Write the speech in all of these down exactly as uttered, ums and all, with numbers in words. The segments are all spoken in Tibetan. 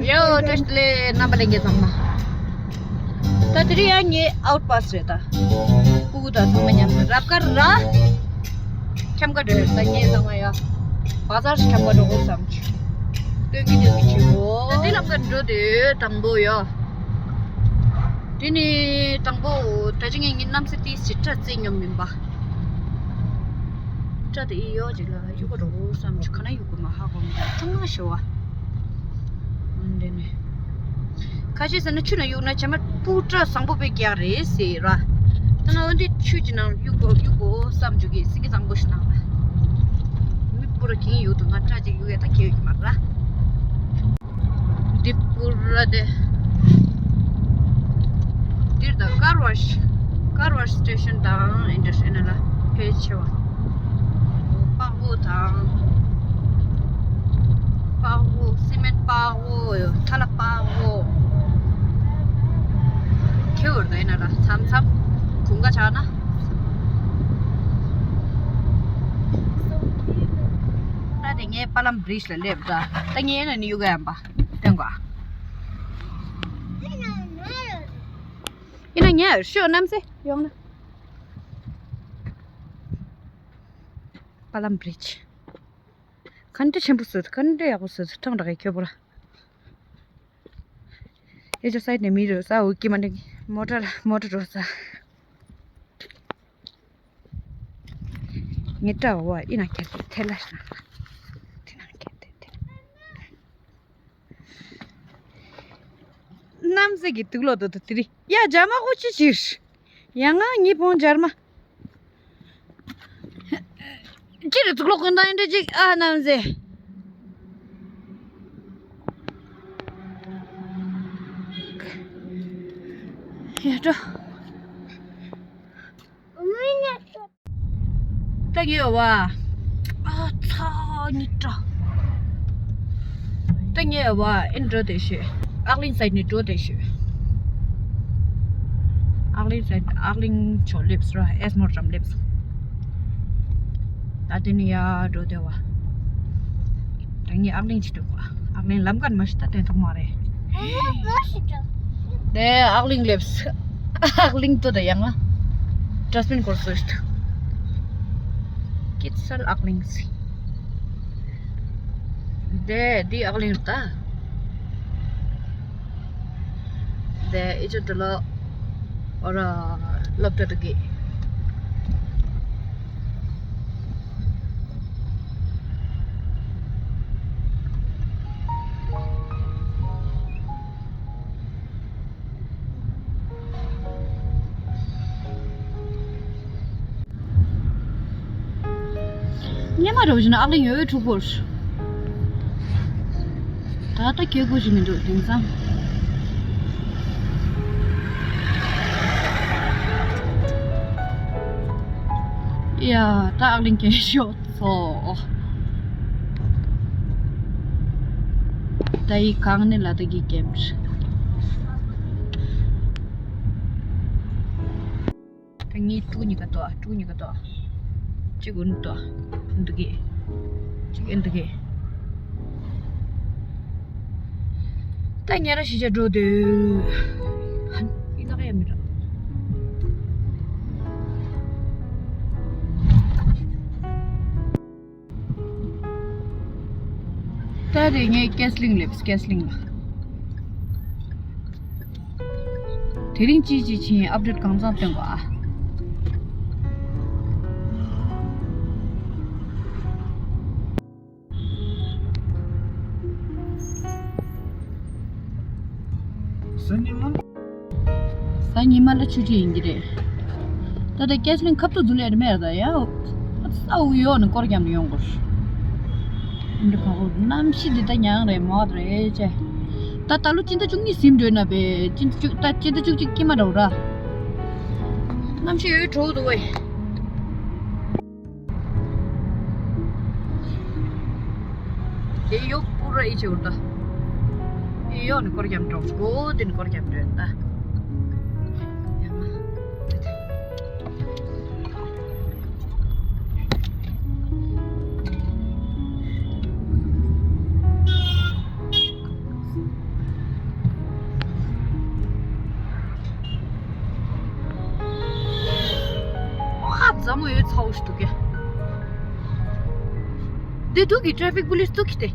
ཡོ། བཀྲ་ཤིས་བདེ་ལེགས། རྣམ་པ་ལྷན་རྒྱས་ཚང་མ། ད་དེ་རིང་ཡང་ངའི་ཨའུཊ་པཱས་རེད་ད། སྤུ་གུ་དང་ཚང་མ་མཉམ་དུ་རབ་དཀར་ར། ཁྱམས་ཀ་འགྲོ་རེད་ད། ངས་ཚང་མ་ཡ། བ་ཟར་ཁྱམས་ཀ་འགྲོ་དགོས་བསམ་བྱུང་། སྟོན་གྱི་སྟོན་གྱི་བྱེད་དགོས། ད་འདི་ལམ་ཀ་འགྲོ་དུས་དང་པོ་ཡོ། དེ་ནི་དང་པོ་ད་ཅི་ངས་ངའི་རྣམ་སྲས་ཏིས་ཅི་སྐྲ་བཙིར་སྙོམས་མིན་པ། སྐྲ་དེ་ཨི་ཡོ་ཅིག་ལ་གཡུག་གོ་འགྲོ་དགོས་བསམ་བྱུང་། ག་ན་གཡུག་དགོས་མ་ཧ་གོ་མི་འདུག་ཅུང་མ་ཞུ་བ། འོན་ཏེ་ནི། ཁ་ཤས་ཟེར་ན་ཆུ་ནང་གཡུག་ན་བྱ་མ་སྤུ་སྐྲ་བཟང་པོ་དཔེ་རྒྱག་རེད་ཟེར་ར། ད་ནི་འོན་ཏེ་ཆུ་ཅིག་ནང་གཡུག་གོ་གཡུག་གོ་བསམ་བྱུང་གི་སེང་གེ་བཟང་པོ་ཞིག་ནང་ལ། མི་སྤུ་ར་གིན་གཡུག་འདུག་ང་སྐྲ་ཅིག་གཡུག་ཡ་ད་གལ་ཡོད་ཀྱི་མ་རེད་ར། འདི་པུ་ར་དེ། འདིར་ད་ཀར་ཝ་ཤི། ཀར་ཝ་ཤི་སི་ཊེ་ཤན་དང་ཨིན་ཌ་སི་ཊི་ཨེན་ལ་ཕལ་ཆེ་བ། པག་བོ་དང་། པག་བོ་སི་མེན་པག་བོ་ཡོད། ཐ་ལ་པག་བོ། ཁེ་བོར་ད་ཡིན་ན་ལ་མཚམས་མཚམས་གུང་ག་ཆགས་ན། ད་དེ་ངས་པ་ལམ་བྷི་རི་ཇི་ལ་སླེབས་ད། ད་ངས་ན་ནི་གཡུག་ག་ཡམ་པ། སྟོན་གོ། ཡིན་ན་ངས་ཤོད་རྣམ་སེ་ཡོང་ན། པ་ལམ་བྷི་རི་ཇི། ག་འདྲ་ཆེན་པོ་བཟོས། ག་འདྲ་ཡག་པོ་བཟོས། ཐང་རག་གི་ཁྱོད་པོ་ལ། ཨེ་ཅོ་སའི་ཌི་ནས་མི་རོ་ས་འུ་ཀི་མ་འདྲ་གི་མོ་ཊ་ལ་མོ་ཊ་རོ་ས། ངེད་ཀྲ་བ་ཨི་ན་ཁྱེད་ཐེ་ལ་ཤ་ན་ཐེ་ན་ཁྱེད་ཐེ་ཐེ། རྣམ་སྲས་ཀྱི་དུག་ལོག་ཏུ་དུ་དི་རི་ཡ་ཇ་མ་ཁོ་ཅི་ཕྱིར། ཡ་ང་ངི་བོང་འཇར་མ། ཅི་རེད་དུག་ལོག་གོན་ད་ཡིན་འདྲ་ཅིག་ཨ་རྣམ་སྲས། ཡ་འགྲོ། ད་ངའི་ཨ་བ། ཨ་ཚ་ཉི་ཏྲ། ད་ངའི་ཨ་བ་ཨིན་འགྲོ་དེ་ཤོད། ཨག་གླིང་སའི་ཌི་ནས་འགྲོ་དེ་ཤོད། ཨག་གླིང་སའི་ཌི་ཨག་གླིང་ཕྱོགས་སླེབས་ར་ཨེ་སི་མོར་འགྲམ་སླེབས། ད་དེ་ནས་ཡར་འགྲོ་དེ་བ། ད་ངའི་ཨག་གླིང་ཅི་འགྲོ་གོ། ཨག་གླིང་ལམ་ཀ་མ་ཤི་ད་དོན་དག་མ་རེད། དེ་ཨག་གླིང་སླེབས། ཨག་གླིང་དུ་ད་ཡང་ང་ཌ་སི་བིན་སྐོར་སོ་ཞིག་ཏུ། ཀིད་སལ་ཨག་གླིང་སི། དེ་འདི་ཨག་གླིང་རེད་ད། དེ་ཨི་ཅོ་དུ་ལོ། ཨོ་ར། སློབ་གྲྭ་དུ་གི། སྙེ་མ་རུ་བཞིན་ཨག་གླིང་ཡོད་འཁྲུག་པོར། ད་ལྟ་སྐྱེ་དགུ་ཞིག་མི་འདུག་དེང་སང་། ཡ་ད་ཨག་གླིང་སྐྱེ་ཤོག་ཚོ། ད་ཡི་གང་ནས་ལ་ད་གི་ཀེམ་རེད། ད་ངའི་ཕྲུ་གུ་གཉིས་ཀ་ལྟོས། ཕྲུ་གུ་གཉིས་ཀ་ལྟོས། གཅིག་འུ་ནུ་ལྟོས། འདུག་གི་གཅིག་ཨེ་འདུག་གི་ད་ཉ་ར་ཤི་ཆ་འགྲོ་དུས། ཧན་ཡིན་ན་ག་ཡ་མི་ར། ད་རེས་ངས་ཀེ་སི་ལིང་སླེབས། ཀེ་སི་ལིང་ལ། དེ་རིང་ཅི་ཅི་ཕྱིན་ཨབ་ཌེཊ་གང་ཚང་སྟོན་གོ་ཨ། གཟའ་ཉི་མ། གཟའ་ཉི་མ་ལ་ཆུ་ཚོད་ཡིན་གྱི་རེད། ད་ལྟ་ཀེ་སི་ལིང་ཁབ་ཏུ་འཛུལ་ཡ་རེད་མེད་ད་ཡ། ས་འུ་ཡོག་ནས་སྐོར་རྒྱབ་ནས་ཡོང་དགོས། འདི་ག་གོ་གནམ་གཤིས་འདི་ད་མྱང་རེད་མོ་རེད་ཅེ། ད་ད་ལོ་སྤྱི་ཟླ་བཅུ་གཉིས་ཟིན་འགྲོ་ན་བས་སྤྱི་ཟླ་བཅུ་ད་སྤྱི་ཟླ་བཅུ་གཅིག་སྐྱིད་མ་འདྲ་བོ་ར། གནམ་གཤིས་འོད་འཕྲོ་འདུག་བས། དེ་ཡོག་པུ་ར་ཨི་ཆེ་འུར་ད། ཨི་ཡོག་ནི་སྐོར་རྒྱབ་འགྲོ། འོ་དེ་ནི་སྐོར་རྒྱབ་འགྲོ་ད། ཡ་མ། ལྷ་མོ་ཡོད་ཚ་བོ་ཞིག་འདུག་གས། འདི་འདུག་གི་ཊ་ཕིག་པུ་ལིས་འདུག་གི་དེ།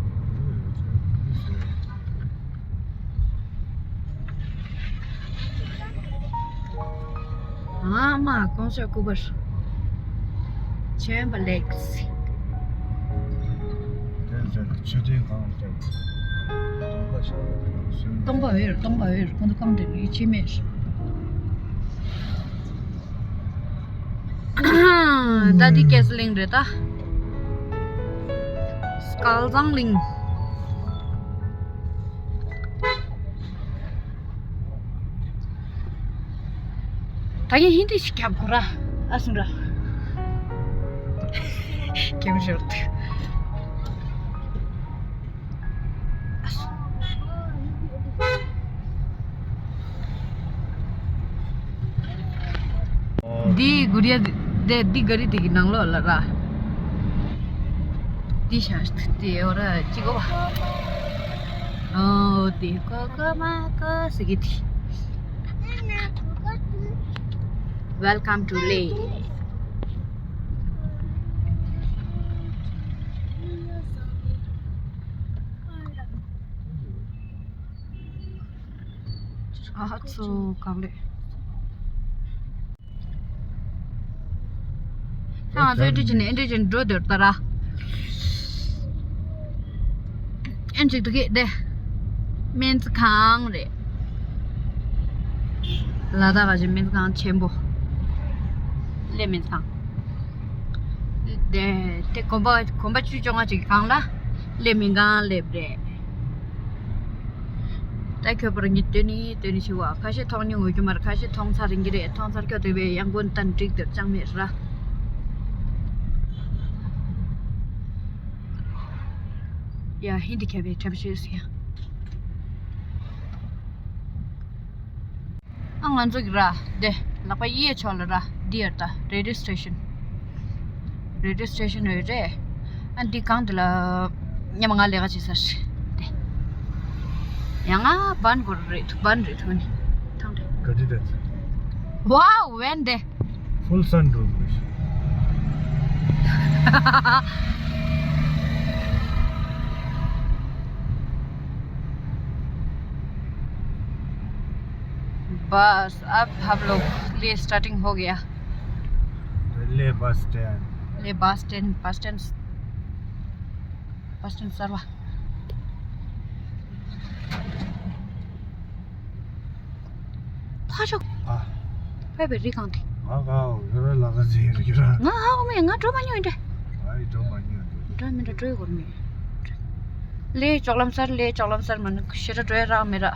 ཨ་མ་ཀོང་ཤ་སྐུ་པར། ཆེན་པ་ལེགས། དེ་ཚོ་མཆོད་རྟེན་གང་བཏོན། སྟོང་པ་ཤར་བ་དང་སོན། སྟོང་པ་འོད། སྟོང་པ་འོད། ཁོང་ཚོ་གང་དེ་ཡིད་ཆེས་མེད། ད་འདི་ཀེ་སི་གླིང་རེད་ད། སྐལ་བཟང་གླིང་། ད་ངས་ཧིན་དི་ཞིག་རྒྱབ་དགོས་ར། ཨ་སུང་ར། ཀེམ་ཤོར་ཏུ། འདི་གུ་རི་ཡ་དེ་འདི་ག་རི་དེ་གི་ནང་ལོགས་ལ་ར། འདི་ཤ་དེ་འོ་ར་ཅི་གོ་བ། ཨོ་དེ་ཀོ་ཀོ་མ་ཀོ་ཟེར་གི་དེ། Welcome to Leh. ཨ་ཚོ་གང་ལེ། ཨ་ཚོ་འདི་བྱས་ནས་འདི་བྱས་ནས་འགྲོ་འདོད་ད་ར། ཨེ་འཇིག་ཏུ་སྐད་དེ། སྨན་རྩིས་ཁང་རེད། ལ་དྭགས་ཀྱི་སྨན་རྩིས་ཁང་ཆེན་པོ། གླེ་སྨན་རྩིས་ཁང་། དེ་དེ་གོམ་པ་གོམ་པ་བཅུ་བཅོ་ལྔ་ཅིག་གི་སྒང་ལ་གླེ་སྨན་ཁང་སླེབས་རེད། ད་ཁྱོད་པར་ཉིད་སྟོན་ནི་སྟོན་ནི་ཞིག་བ། ཁ་ཤས་མཐོང་མྱོང་ཡོད་རྒྱུ་མ་རེད། ཁ་ཤས་མཐོང་ཚར་ཡིན་གྱི་རེད། མཐོང་ཚར་ཁྱོད་དེ་བས་ཡང་སྒོ་ནས་ལྟ་ནི་འགྲིག་འདོད་ཅང་མེད་ར། ཡ་ཧིན་དི་ཁ་བའི་འཁྲབ་ཤོས་ཟེར་ཡ། ཨ་ང་ཚོ་གི་ར་དེ་ལག་པ་གཡས་ཕྱོགས་ལ་ར་འདི་ཡོད་ད། རེ་ཌིའོ་སི་ཊེ་ཤན། རེ་ཌིའོ་སི་ཊེ་ཤན་ཡོད་རེད། ཨ་འདི་གང་དེ་ལ་ཉི་མ་ང་ལས་ཀ་བྱེད་ས་རེད་དེ། ཡང་ང་བན་གོ་རེད་བན་རེད་ཐོན་ནི་ཐང་རེད། ག་དེ་དེ། Wow, when they full sun बस, अब हम लोग लेह स्टार्टिंग हो गया। Leh bus stand. Leh bus stand, bus stand, bus stand सर्वा। ཕ་ཤོག་ཨ། ཕ་བའི་རི་གང་དེ། ཨ་གའོ་ཡོ་ར་ལ་ག་ཟེར་གྱི་ར། ང་ཧ་གོ་མེད། ང་འགྲོ་མ་མྱོང་ཡིན་འདྲ། ཨ་ཡི་འགྲོ་མ་མྱོང་འདུག་འགྲོ་མི་འགྲོ་འགྲོ་ཡི་གོ་མེད། ལས་ལྕོག་ལམ་སར་ལས་ལྕོག་ལམ་སར་མ་ནི་ཤེ་ར་འགྲོ་ཡ་རག་མི་ར།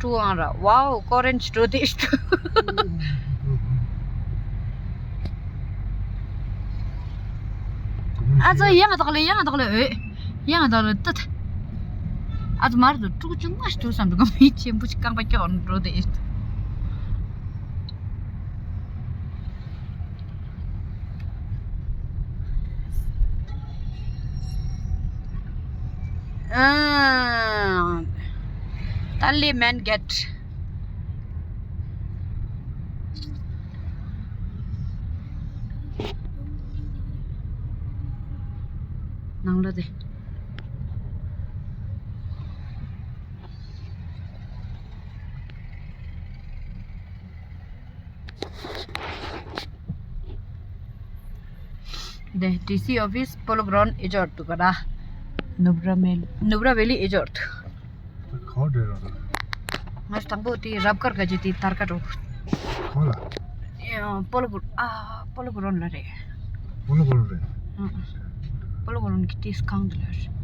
ཀྲུའུ་ཨང་ར། ཝའོ་ཀོ་རེན་ཅི་འགྲོ་དེ་ཤི། ཨ་ཙི་ཡང་དག་ལེ་ཡང་དག་ལེ་ཨོ། ཡང་དག་ལེ་ཏུ། ཨ་ཙི་མར་དུ་ཀྲུག་ཅུང་མ་ཞིག་ཐུག་བསམ་འདུག་ག་མི་ཆེན་པོ་ཞིག་རྐང་པ་སྐྱོག་འགྲོ་དེ་ཤི། ཨ། ད་ལེ་མན་གེཊ། ནང་ལོགས་དེ། དེ་ཌི་སི་ཨོ་ཕིས་པོ་ལོ་གྷ་རའུན་ཌི་ཨེ་ཇོར་དུ་ག་ར། ནུབ་ར་མེལ་ནུབ་ར་ཝེ་ལི་ཨེ་ཇོར་དུ། ཁོ་འདྲ་ར། ང་དང་པོ་དེ་རབ་དཀར་ག་ཅི་དེ་དར་ཀ་འགྲོ། ཁོ་ལ། ཨེ་པོ་ལོ་གྷ་ཨ་པོ་ལོ་གྷ་རའུན་ལ་རེད། པོ་ལོ་གྷ་རའུན་རེད། ཨ་ཨ། པོ་ལོ་གྷ་རའུན་གི་དེ་སྒང་དེ་ལ་རེད།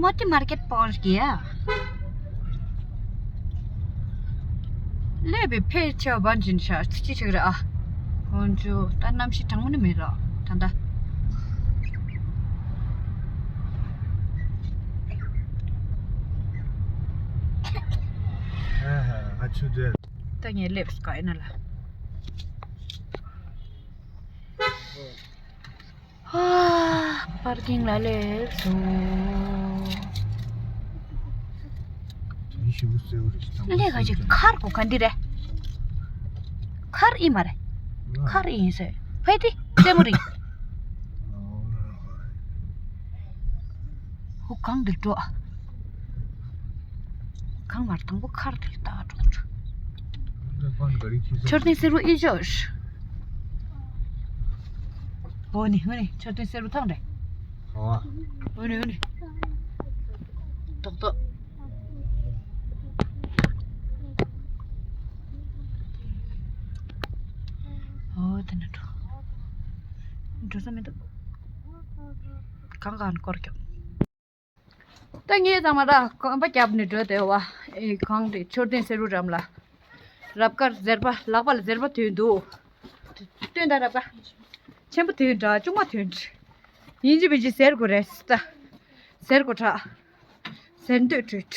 मोती मार्केट पहुंच गया। ལས་པའི་ཕལ་ཆེ་བ་བན་ཅིན་ཤ་ཅི་ཆགས་རེད་ཨ། ཁོང་ཚོ་ད་གནམ་གཤིས་གྲང་མོ་ནི་མེད་ར་ད་ལྟ། ཨ་ཧ་ཨ་ཆུ་དེ། ད་ངས་སླེབས་སོང་ཨེ་ན་ལ། ཧ། པར་ཀིང་ལ་སླེབས་སོང་། ཆུ་བོ་སེར་པོ་རེད། ལས་ཀ་ཅིག་མཁར་གོ་ག་འདི་རེད། མཁར་ཨི་མ་རེད། མཁར་ཨི་ཡིན་ཟེར། ཕ་དེ་རྩེ་མོ་རེད། ཧུ་གང་འདིར་འགྲོ། གང་མར་དང་པོ་མཁར་དེ་ལ་ལྟ་འགྲོ། མཆོད་རྟེན་སེར་པོ་ཨི་ཅོ། འོ་ནི་འོ་ནི་མཆོད་རྟེན་སེར་པོ་ཐང་རེད། འོ་ནི་འོ་ནི། ཏོག་ཏོག་ཨོ་དེ་ན་འགྲོ། འགྲོ་ས་མི་འདུག་གང་གང་སྐོར་རྒྱབ། ད་ངས་ཚང་མ་ར་གོམ་པ་རྒྱབ་ནས་འགྲོ་བསྡད་པ། ཨེ་གང་རེད། མཆོད་རྟེན་སེར་པོ་འགྲམ་ལ། རབ་དཀར་ཟེར་པ་ལག་པ་ལ་ཟེར་པ་དོན་འདུག་སྟོན་ད་རབ་དཀར། ཆེན་པོ་དོན་འདྲ་ཆུང་མ་དོན་འདྲ། ཡིན་གཅིག་མིན་གཅིག་ཟེར་དགོས་རེད་ད། ཟེར་དགོས་དྲག་ཟེར་འདོད་འཕྲོད།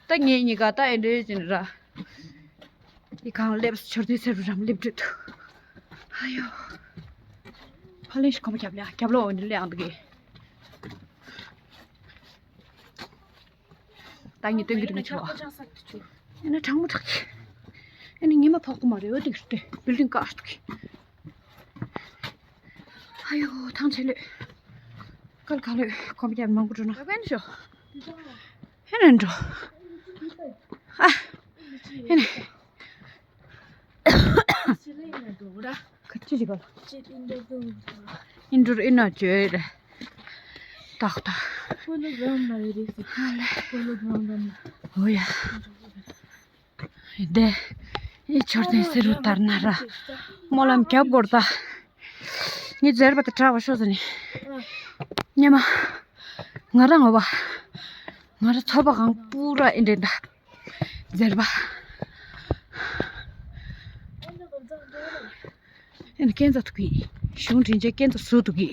ད་ངེད་གཉིས་ཀ་ད་ཨེ་འདྲའི་ཅིག་ར། ཨི་གང་སླེབས་མཆོད་རྟེན་སེར་པོ་འགྲམ་སླེབས་འགྲོ་འདུག་ཨ་ཡོ། ཕ་ལན་ཞིག་གོམ་པ་རྒྱབ་ལ་རྒྱབ་ལོག་འོང་ནས་སླེབས་ཡོང་འདུག་གི་ད་ངས་སྟོན་གྱི་འདུག་མི་ཆོག་ཨེ་ན་གྲང་མོ་དྲགས་ཀྱི། ཨེ་ན་ཉི་མ་ཕོག་གི་མ་རེད། འོ་དེ་སྟེ་བིལ་ཌིང་ཀ་ཨ་སྟུག་གི་ཨ་ཡོ་ཐང་ཆད་ལོས། སྐལ་ག་ལོས་གོམ་རྒྱབ་མང་པོ་འགྲོ་ན་ཧེ་ན་འགྲོ། ཨ་ཧེ་ན། ཁ་ཅི་ཞིག་ག་ལ། ཨིན་འགྲུར་ཨིན་ན་བྱོས་རེ། ཏག་ཏག་ཧ་ལས། འོ་ཡ། དེ་ཨི་མཆོད་རྟེན་ཟེར་རུ་ལྟར་ན་ར་སྨོན་ལམ་རྒྱབ་དགོས་ད། ངས་མཛེར་པ་དེ་དྲག་པ་ཤོག་ཟེར་ནས། སྙེ་མ། ང་རང་ངོ་བ། ང་རང་ཚོར་བ་གང་སྤུ་ར་ཨེ་འདྲེ་འདྲ། མཛེར་པ། ཨེ་ན་སྐྱེན་རྩ་ཐུག་གི་གཞུང་དྲིན་ཆེན་སྐྱེན་རྩ་ཟུག་ཐུག་གི་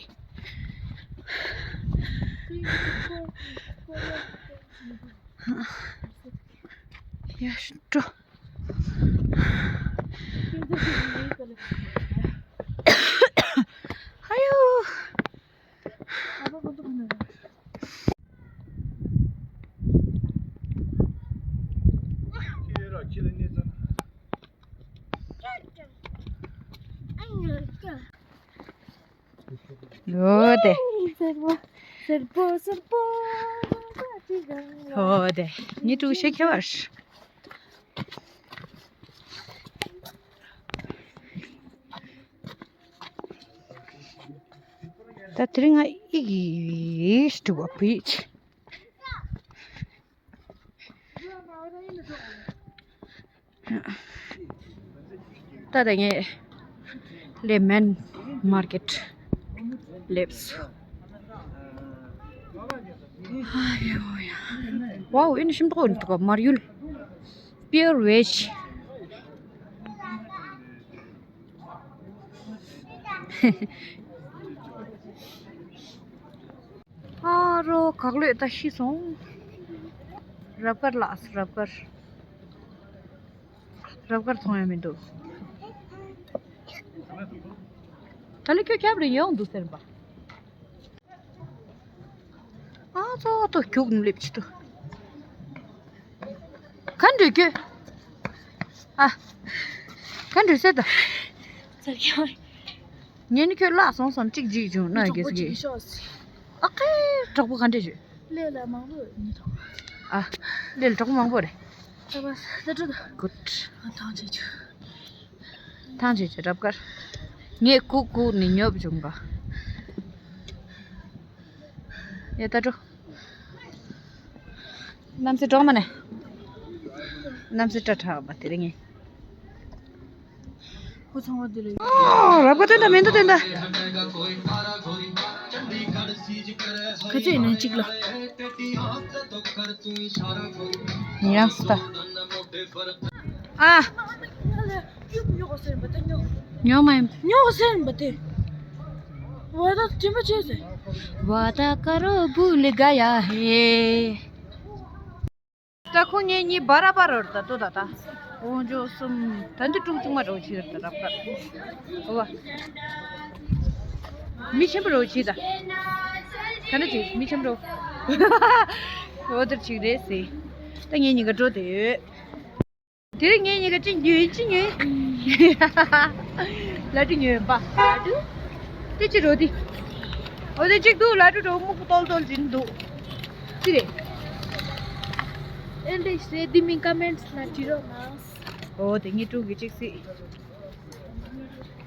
ཡ་ཤི་འགྲོ། ཧ་ཡོ། ལོ་དེ། སེར་པོ་སེར་པོ་སེར་པོ། ལོ་དེ། ཉི་དྲུག་ཤེས་ཁྱེར་བར། ད་དེ་རིང་ང་ཨི་གི་ཨིས་ཏུ་བ་བིཆ། ད་ད་ངས་ལེ་མན་མར་ཀེཊ་སླེབས་སོང་། ཨ་ཡོ་ཡ། ཝའོ་ཨེ་ནི་ཤིན་ཏུ་འདུག་ག་མར་ཡུལ། པིའུར་ཝེཇ། ཨ་རོ་གག་ལོས་ད་ཤི་སོང་། རབ་དཀར་ལགས་རབ་དཀར། རབ་དཀར་མཐོང་ཡ་མི་འདུག་ད་ལོ་ཁྱོད་ཁྱབ་རེ་ཡོང་འདུག་ཟེར་པ། ཨ་ཙོ་ཏོ་རྒྱུག་ནུ་ལེབ་ཅི་ཏོ། ག་འདྲ་ཁྱོད། ཨ། ག་འདྲ་ཟེར་ད། ཟེར་ཁྱོད། ངས་ནི་ཁྱོད་བརླག་སོང་བསམ་གཅིག་འཇིག་བྱུང་ན་དགེ་སྐྱིད། ཨ་ཁའི་གྲོགས་པོ་ག་འདྲ་བྱོས། ལས་ལ་མང་པོ་ཡོད་ནི་དང་། ཨ། ལས་ལ་གྲོགས་པོ་མང་པོ་རེད། ད་བ་ད་ད་ད། གུད། ཨ་ཐང་ཆད་ཆུ། ཐང་ཆད་ཆུ་རབ་དཀར། ངས་ཀུག་ཀུག་ནི་ཉོབ་བྱུང་ག་ཡ་ད་འགྲོ། གནམ་སའི་གྲོག་མ་ནས། གནམ་སའི་སྐྲ་གྲགས་པ་དེ་རིང་ངས། ཁོ་ཚང་མ་འདི་ལ་ཡོད། ཨོ། རབ་དཀར་སྟོན་དང་མི་འདུག་སྟོན་དང་། ག་ཚོད་ཡིན་ན་གཅིག་ལ། ཉམས་སུ་ལྟ། ཨ། ཉོ་མ་ཡིན། ཉོ་ཟེར་ཡིན་པ་དེ། ཝ་ད་དྲན་པ་བྱས་ཟེར། ཝ་ད་ཀ་རོ་བུ་ལི་ག་ཡ་ཧེ། ད་ཁོ་ངེད་གཉིས་བར་བར་རོར་ད་ལྟོ་ད་ད། འོང་ཇོ་གསུམ། ད་འདི་ཀྲུང་ཀྲུང་མ་རོ་ཆི་ད་རབ་ད། ཨོ་བ། མི་ཆེན་པོ་རོ་ཆི་ད། ག་འདྲ་ཆི་མི་ཆེན་པོ་རོ། འོ་དེར་ཅིག་རེད་ཟེར། ད་ངེད་གཉིས་ཀ་འགྲོ་དེ་ཡོད། དེ་རིང་ངེད་གཉིས་ཀ་ཅི་ཉོས་ཅི་ཉོས། ལ་ཏུ་ཉོས་པ། ལ་ཏུ། དེ་ཅི་རོ་དེ། འོ་དེ་ཅིག་འདུག་ལ་ཏུ་འགྲོ་སྨུག་པོ་ཏོལ་ཏོལ་ཅིག་འདུག་ཅི་རེད། ཨེ་འདྲ་ཞིག་རེད། འདི་མིན་ཀ་མེན་ཊི་ལ་བྲིས་རོགས་གནང་། འོ་དེ་ངེད་དྲུག་གི་ཅིག་སྲིད།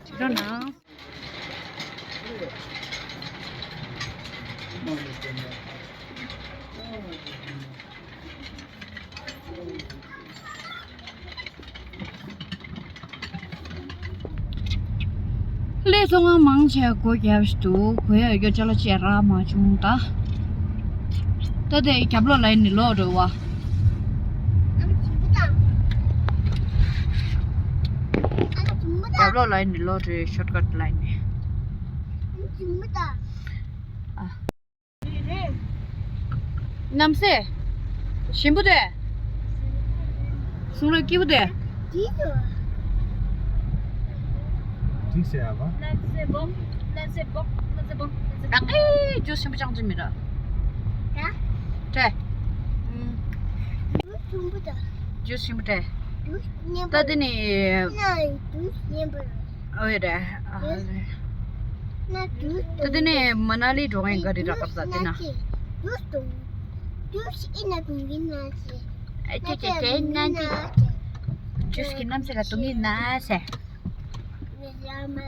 བྲིས་རོགས་གནང་། ལས་ཚོང་ཁང་མང་ཆེ་སྒོ་བརྒྱབ་ཤི་འདུག་གོ་ཡ་ཡོད་ཅ་ལག་ཅེ་རག་མ་བྱུང་ད། ད་དེ་རྒྱབ་ལོགས་ལ་ཡིན་ནི་ལོག་འགྲོ་བ། རྒྱབ་ལོགས་ལ་ཡིན་ནི་ལོག་འགྲོ་ཡ་ཤོར་ཀཊ་ལ་ཡིན་ནི། ཨ། རྣམ་སྲས། ཞིམ་པོ་དེ། གསུང་རབ་སྐྱིད་པོ་དེ། འགྲིག་ཟེར་ཡ་བ། ཨེ། ཇུས་ཞིམ་པོ་ཅང་ཅི་མི་ར། ད། ཏྲེ། ཨུམ། ཇུས་ཞིམ་པོ་ཏྲེ། ཇུས་ཞིམ་པོ་ཏྲེ། ད་དེ་ནི། ཨོ་ཡ་རེད། ད་དེ་ནས་མ་ན་ལི་འགྲོ་མཁན་ག་རེ་རག་ག་ཟ་དེ་ན། ཨ་ཅེ་ཅེ་ཅེ་ན་ཅེ། ཇུས་ཀྱི་རྣམ་ཤེས་ལ་དུང་ཡིན་ན་ཟེར། ཨང་།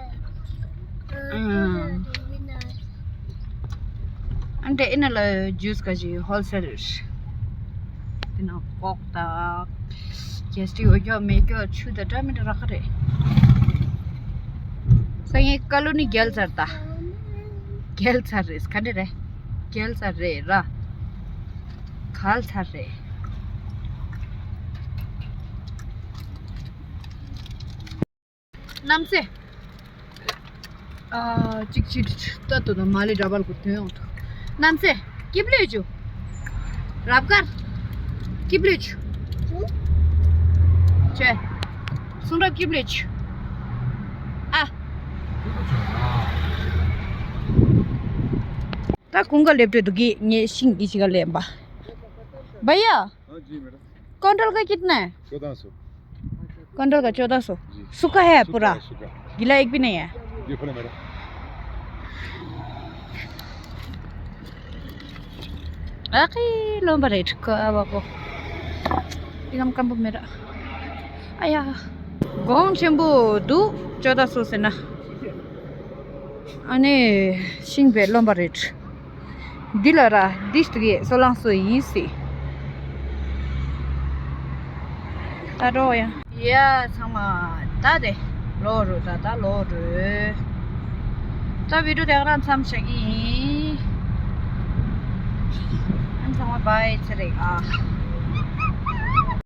ཨ་འདྲེ་ཨེ་ན་ལ་ཇུས་ག་ཞིག་ཧོལ་སེལ་རེད། དེ་ན་ཀོག་དང་གེ་སི་ཊི་འོ་སྐྱོ་མེ་སྐྱོ་ཆུ་དང་འདྲ་མི་འདྲ་རག་གི་རེད། སང་ཉིན་ཀ་ལོ་ནི་རྒྱལ་ཚར་ད། རྒྱལ་ཚར་རེད་ག་འདྲ་རེད། རྒྱལ་ཚར་རེད་ར། གལ་ཚར་རེད། རྣམ་སྲས། ཨ། གཅིག་གཅིག་ལྟ་དུ་དང་མ་ལི་འདྲ་པར་གུ་ཐོན་ཡོང་ཐུག་རྣམ་སྲས། སྐྱིབ་ལོས་ཇུ། རབ་དཀར། སྐྱིབ་ལོས་ཇུ། ཅེ། གསུང་རབ་སྐྱིབ་ལོས་ཇུ། ཨ། ད་ཁོང་ག་སླེབས་འགྲོ་འདུག་གི་ངས་ཤིང་གི་ཅི་ག་ལེན་པ། བ་ཡ། हाँ जी मैडम। क्विंटल का कितना है? चौदह सौ। क्विंटल का चौदह सौ। जी। सूखा है सूखा पूरा? है, सूखा। गीला एक भी नहीं है? देखो ना मैडम। ཨ་ཁི་ལོན་པ་རེད་ཁ་བ་པོ། ཏི་ཀམ་ཀམ་པོ་མེ་ར། ཨ་ཡ། གོང་ཆེན་པོ་འདུག་ཅོ་ད་སོ་ཟེར་ན། ཨ་ནི་ཤིང་བེ་ལོན་པ་རེད། འདི་ལ་ར་འདི་ཞིག་གི་སོ་ལང་སོ་ཡིན་སྲིད། ད་འགྲོ་ཡ། ཡ་ཚང་མ་ད་དེ་ལོག་རུ་ད་ད་ལོག་རུ། ད་བི་ཌིའོ་དེ་ག་རང་མཚམས་བཞག་གི་ཡིན། ཨ་ཚང་མ་བྷའི་ཚེ་རིང་ཨ།